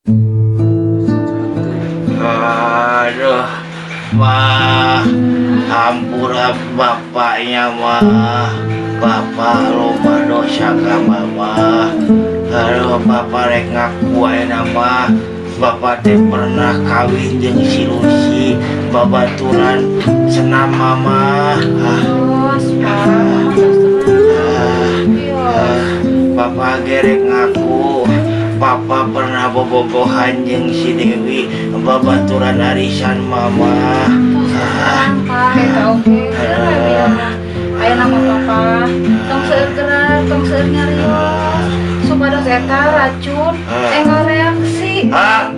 Aduh, mah, hampura bapaknya, mah. Bapak loba dosa ka mama. Aduh, bapak rek ngaku ayeuna mah. Bapak teh pernah kawin jeung si Lucy, babaturan senam mama. Ah, Tos, Pak. Tos tenang. Ah, Iya. ah, Bapak ge rek ngaku. Papa pernah bobogohan jeung si Dewi, babaturan arisan mama. Tos tenang, Pak. Eta oge. Aya nama papa. Tong seueur gerak, tong seueur nyarios. Supados eta racun enggal reaksi. Ah.